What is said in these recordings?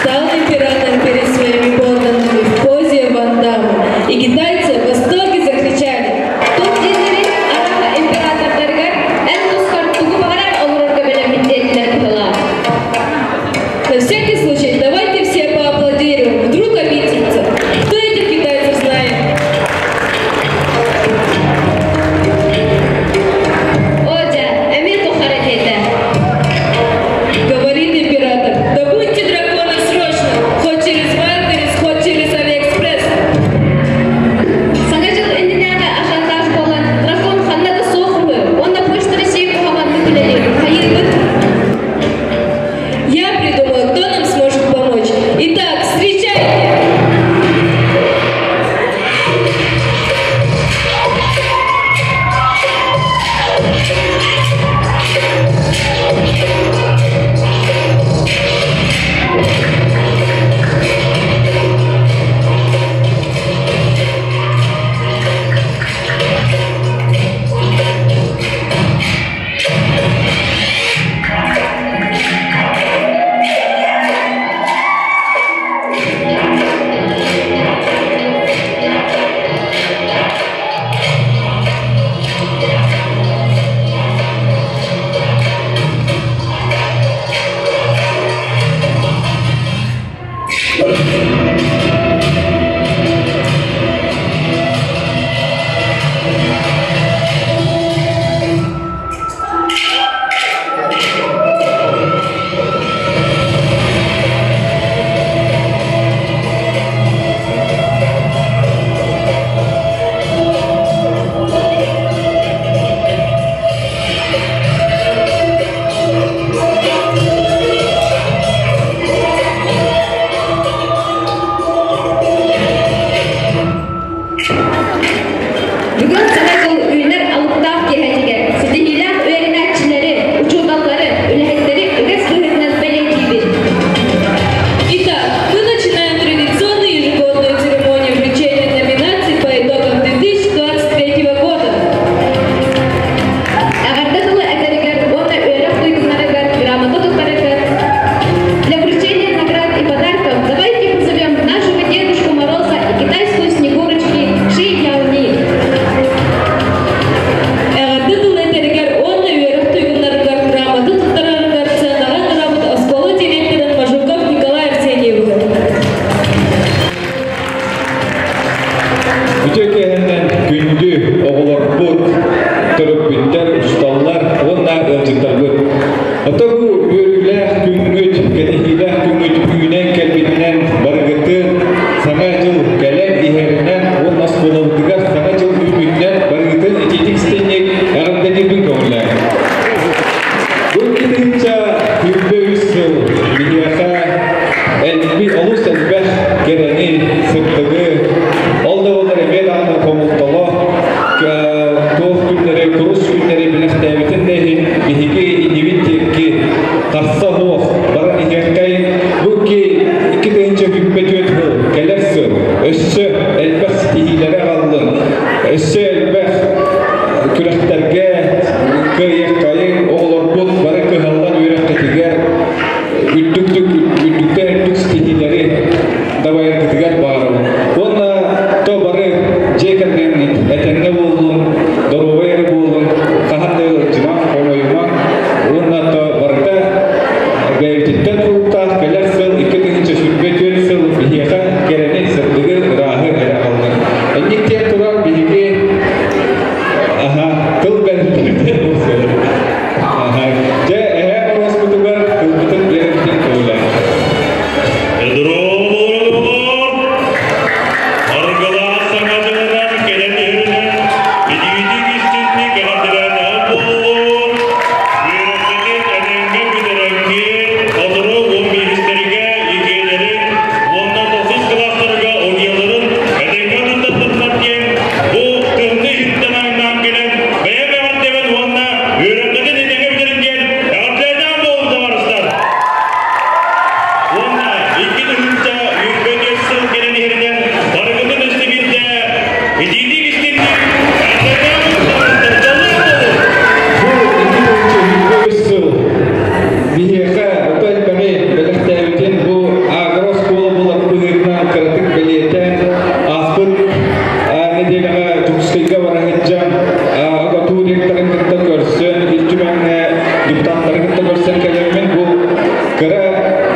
Встал император перед своими подданными в позе Ван Дамма, и китайцы в восторге закричали. Туох дииллэрий, арааһа императордарыгар эн тускар тугу баҕарар оҥорорго бэлэммит диэтилэр быһыылаах. На всякий случай давайте все поаплодируем, вдруг обидятся. Кто этих китайцев знает? Оо дьэ, эмиэ туох эрэ диэтэ. Говорит император, добудьте дракона срочно, хоть через Вайлдберриз, хоть через Алиэкспресс. Саҥа дьыл иннинээҕи ажиотаж буолан, дракон ханна да суох үһү уонна Почта России куһаҕаннык үлэлиир. Хайыыбыт? Я придумала, кто нам сможет помочь. Итак, встречайте! Бүгүн Саҥа дьыл үүнэр алыптаах киэһэтигэр ситиһиилээх үөрэнээччилэри, учууталлары, үлэһиттэри үгэс быһыытынан бэлиэтиибит. Итак, мы начинаем традиционную ежегодную церемонию вручения номинаций по итогам 2023 года. Эҕэрдэ тылы этэригэр уонна үөрэх туйгуннарыгар грамота туттарыгар для вручения наград и подарков давайте позовем нашего Дедушку Мороза и китайскую Снегурочки Ши Яони. Эҕэрдэ тыл этэригэр уонна үөрэх туйгуннарыгар грамота туттарарыгар сыанаҕа ыҥырабыт оскуола директорын Мажуков Николай Арсеньевиһы. Үтүө киэһэннэн күндү оҕолорбут, төрөппүттэр, учууталлар уонна ыалдьыттарбыт. Оттон бу үөрүүлээх күҥҥүт, кэтэһиилээх күҥҥүт үүнэн кэлбитинэн барыгытын Саҥа дьыл кэлэн иһэринэн уонна оскуолабытыгар Саҥа дьыл үүммүтүнэн барыгытын итиитик истиҥник эҕэрдэлиирбин көҥүллээҥ. Бу 2023 сыл биһиэхэ элби олус элбэх кэрэни, сырдыгы, ол да буоллар эмиэ даҕаны хомолтолоох туох күннэри, курус күннэри бэлэхтээбитин да иһин биһиги иннибит диэки харса суох баран иһиэххэйин бу 2024 сыл кэлэр сыл өссө элбэх ситиһиилэри аҕаллын, өссө элбэх күрэхтэргэ кыайыаххайыҥ, оҕолорбут бары кыһаллан үөрэххитигэр үрдүктүк үрдүктэн үрдүк ситиһиилэри дабайаргытыгар баҕарабын. Уонна то бары дьиэ кэргэҥҥит этэҥҥэ буоллун, доруобай эрэ буоллун, хаһан да ыалдьымаҥ, хомойумаҥ уонна то барыта бэйэбититтэн тутулуктаах кэлэр сыл 2024 сыл биһиэхэ кэрэни, сырдыгы, ырааһы эрэ аҕаллын. Инник диэн туран биһиги аха тыл бэриллибит. Аха. Дьэ, эһээ боруоспутугар тылбытын биэрэрбитин көҕүлээҥ.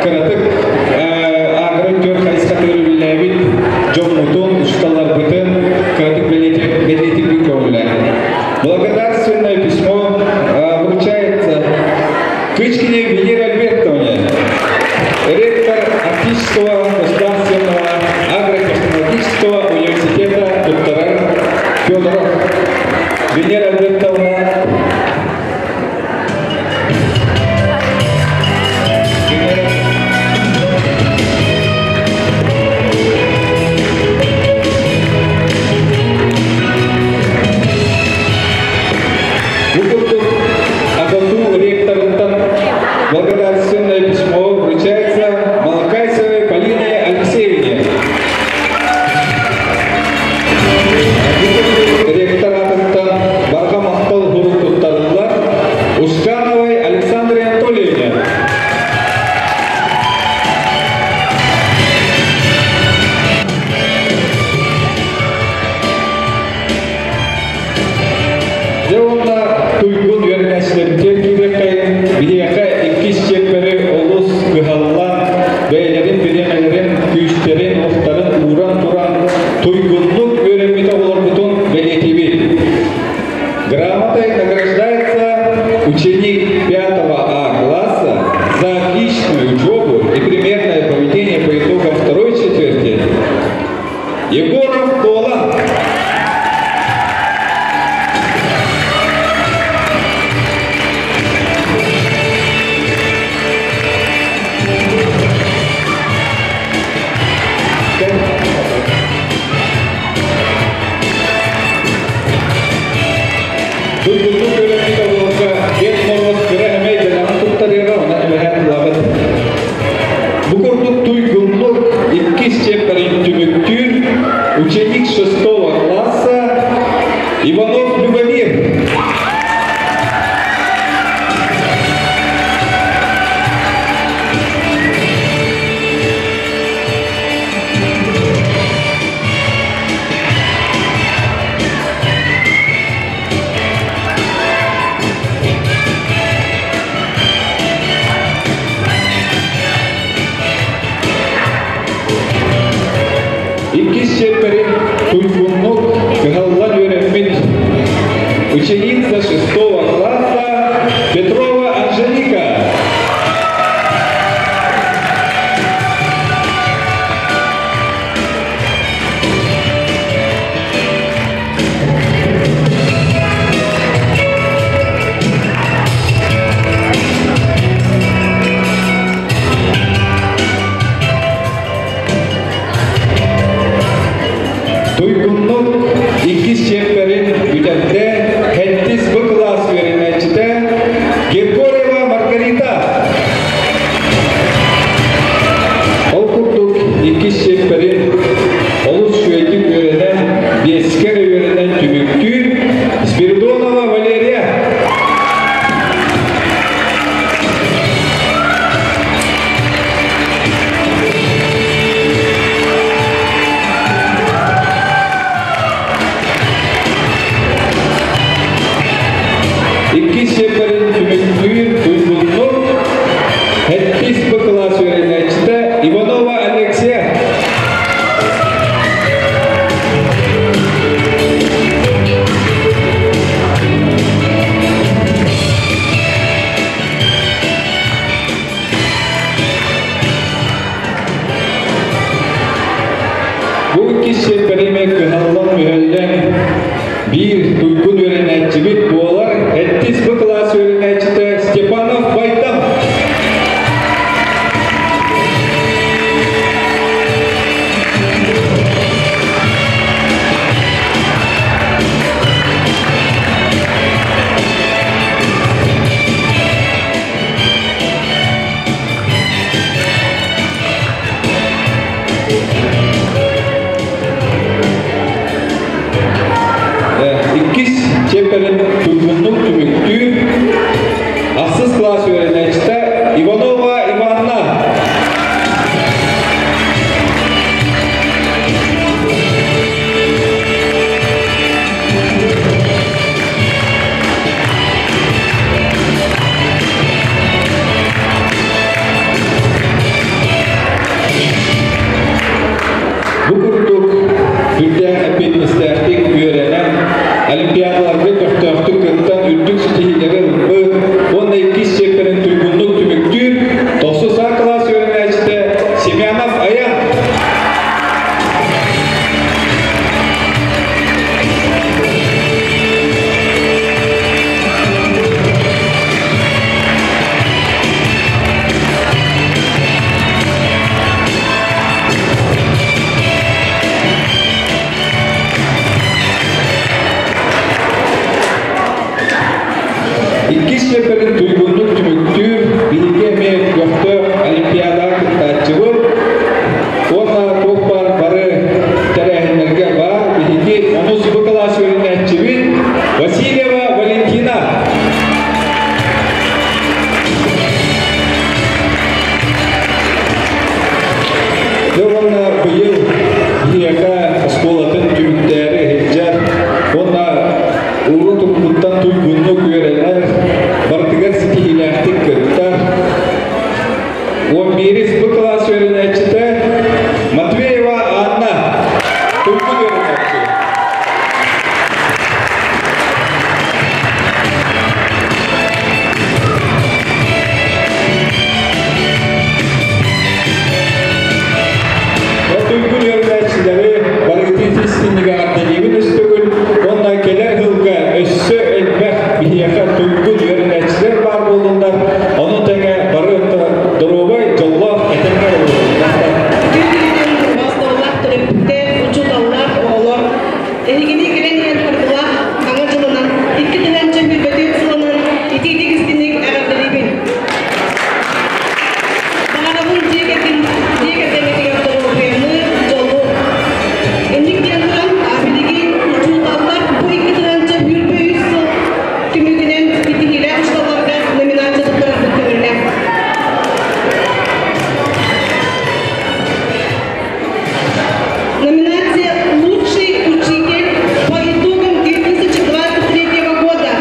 кыратык агро-түөр хайысхатыгар үлэлээбит дьоммутун, учууталларбытын кыратык бэлиэтик көҥүллээн. Благодарственное письмо вручается Кычкине Венере Альбертовне, ректор Арктического государственного агротехнологического университета доктора Федоров. Венера Альбертовна. Бу курдук АГАТУ ректорыттан благодарственное письмо вручается Малакайцевой Полине Алексеевне. Ректор аатыттан барҕа махтал сурук туттарыллар Ускановой Александре Анатольевне. Дьэ уонна туйгун үөрэнээччилэрбитигэр киириэххэйин, биһиэхэ иккис чиэппэри олус кыһаллан, бэйэлэрин бириэмэлэрин, күүстэрин, уохтарын ууран туран туйгуннук үөрэммит оҕолорбутун бэлиэтиибит. Грамотой награждается ученик 5 А класса за отличную учебу и примерное поведение по итогам второй четверти Егоров Тола. Туйгуннук үөрэммит оҕолорго Дед Моруос кыра эмэй бэлэҕин туттарыаҕа, онон эбэһээт ылаҕыт. Бу курдук туйгуннук иккис чиэппэрин түмүктүүр ученик шестого класса Иванов Любомир. Иккис чиэппэрин туйгуннук кыһаллан үөрэммит ученица шестого класса Петрова Анжелика. Туйгуннук иккис чиэппэрин бүтэрдэ сэттис Б кылаас үөрэнээччитэ Григорьева Маргарита. Ол курдук иккис чиэппэрин олус үчүгэйдик үөрэнэн, биэскэ эрэ үөрэнэн түмүктүүр Спиридонова Валерия. Иккис чиэппэрин түмүктүүр туйгуннук сэттис Б кылаас үөрэнээччитэ Иванова Алексия. Бу иккис чиэппэримэ кыһаллан-мүһэллэн биир туйгун үөрэнээччибит буолар сэттис Б кылаас үөрэнээччитэ Степанов Байтам. Иккис чиэппэрин туйгуннук түмүктүүр ахсыс кылаас үөрэнээччитэ Иванова Иванна. 11 Б кылаас үөрэнээччитэ Матвеева Анна. Туйгун үөрэнээччи. Туйгун үөрэнээччилэри барыгытын истиннигэ ардалиибин өстөгүл уонна кэлэр сылга өссө элбэх биһиэхэ туйгун үөрэнээччилэр баар буоллуннар, ону тэҥэ бары доруобай, дьоллоох, этэҥҥэ олоруохтар. Үтүө басталлаах төрөппүттэр, учууталлар, оҕолор, эһигини кэлэн иһэр саргылаах Саҥа дьылынан, 2024 сылынан итиитик истиҥник эҕэрдэлиибин. Баҕарабын дьиэ кэргэн дьиэ кэргэҥҥитигэр доруобуйаны, дьолу. Инник диэн туран, билигин учууталлар бу 2023 сыл түмүгүнэн ситиһиилээх учууталларга номинация туттарарбыт көҥүллээх. Номинация «Лучший учитель» по итогам 2023 года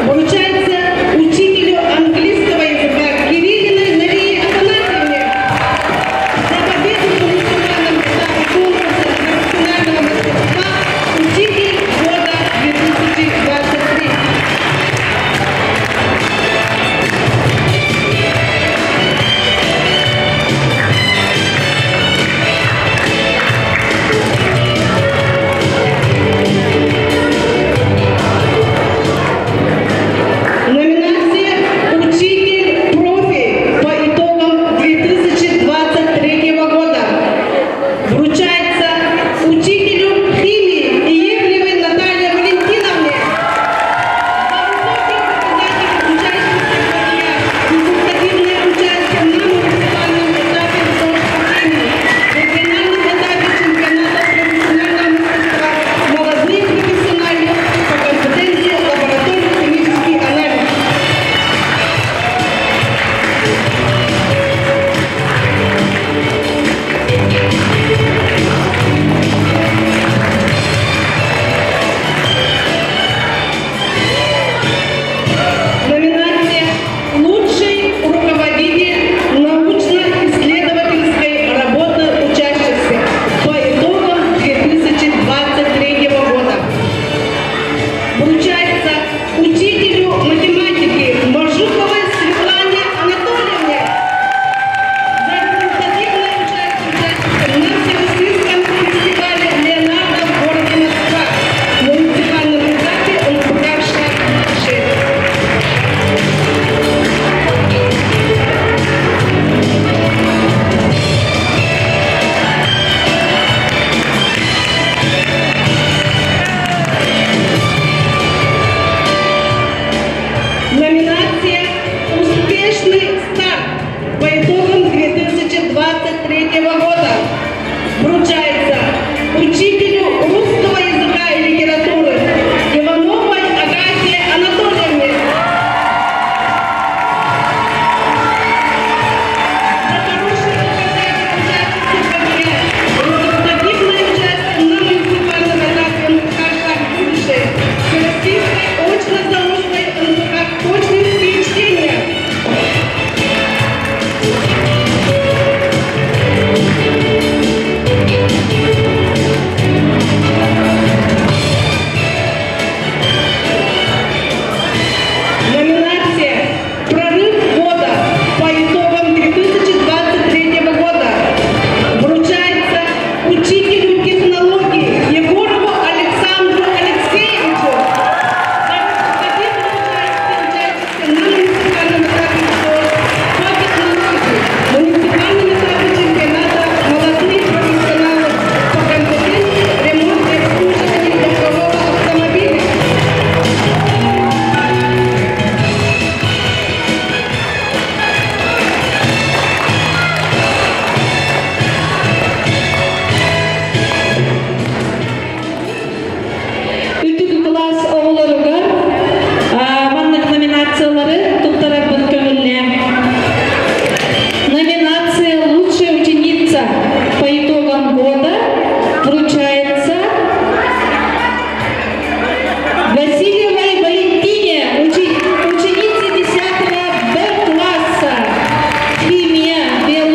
вручается учителю английского языка Кириллиной Марии Афанасьевне за победу в муниципальном этапе конкурса профессионального мастерства «Учитель года 2023». Номинация «Учитель профи» по итогам 2023 года вручается учителю химии Иевлевой Наталье Валентиновне за высокие показатели учащихся результативное участие на муниципальном этапе по химии, региональном этапе чемпионата профессионального мастерства молодых профессионалов по компетенции лабораторно-химический анализ. Номинация «Лучший руководитель научно-исследовательской работы учащихся» по итогам 2023 года. Вручается учителю математики Мажуковой Светлане Анатольевне за результативное участие учащихся на Всероссийском фестивале «Леонардо» в городе Москва на муниципальном этапе НПК «Шаг-6». Номинация «Успешный старт» по итогам 2023 года вручается учителю русского языка и литературы Ивановой Агафье Анатольевне. За хорошие показатели учащихся по результативное участие на муниципальном этапе НПК «Шаг в будущее» Всероссийской очно-заочной НПК «Точности чтения». Номинация «Прорыв года» по итогам 2023 года вручается учителю технологии Егорову Александру Алексеевичу за результативное участие учащихся на муниципальном этапе школ по технологии, муниципальном этапе чемпионата молодые профессионалы по компетенции ремонт и обслуживание легкового автомобиля. Үрдүк кылаас оҕолоругар маннык номинациялары туттарарбыт көҥүллээҥ. Номинация «Лучшая ученица» по итогам года вручается Васильевой Валентине, ученице 10 Б класса, химия, биология.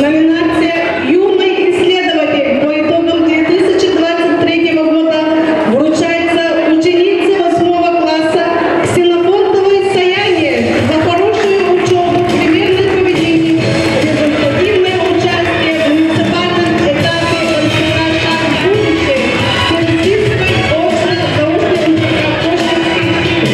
Номинация «Юный исследователь» по итогам 2023 года вручается ученице 8 класса Ксенофонтовой Саяне за хорошую учебу, примерное поведение, результативное участие в муниципальном этапе МСК «Шаг в будущее» Всероссийской очно-заочной МСК Пушкинский.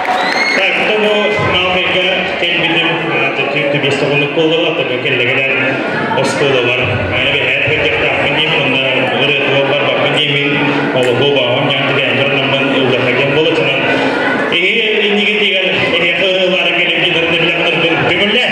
Так, тобу Малгайга кэлбитим түбес тоғынық болдыла, тобу келлегелер осколалар. Бэһэт кырдьахтаахпын диэмин, онна ырыатыга барбаппын диэмин, олоху баҕам ян тигэн барнаммын ыллахаган болочунан. Эһи инниге тигер, эһи ырыалары келеп гидерде билэхтэрбин көмүллэ.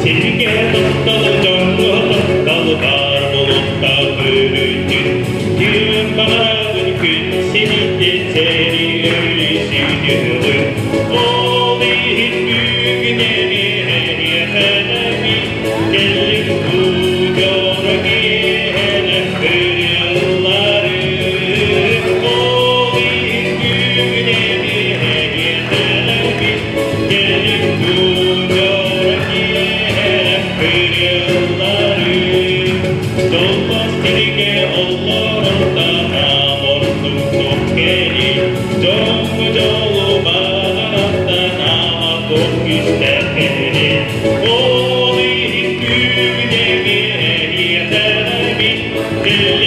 Сирге тоқталы жоңго тоқталы бар болутта көрүтүн Күн бағарабын күн сенитте сeni өлүсүнүгүн Ол иһин бүгүн эмиэхэнэми Келлик бу жору киэһэнэ ырыллары Ол иһин бүгүн эмиэхэнэми Келлик бу жору киэһэнэ ырыллары Жолбас сирге оллорунда амортук кели Жоңгу жолу бағаратта нама ток истекели Ол иһин бүгүн эмиэхэнэми Келлик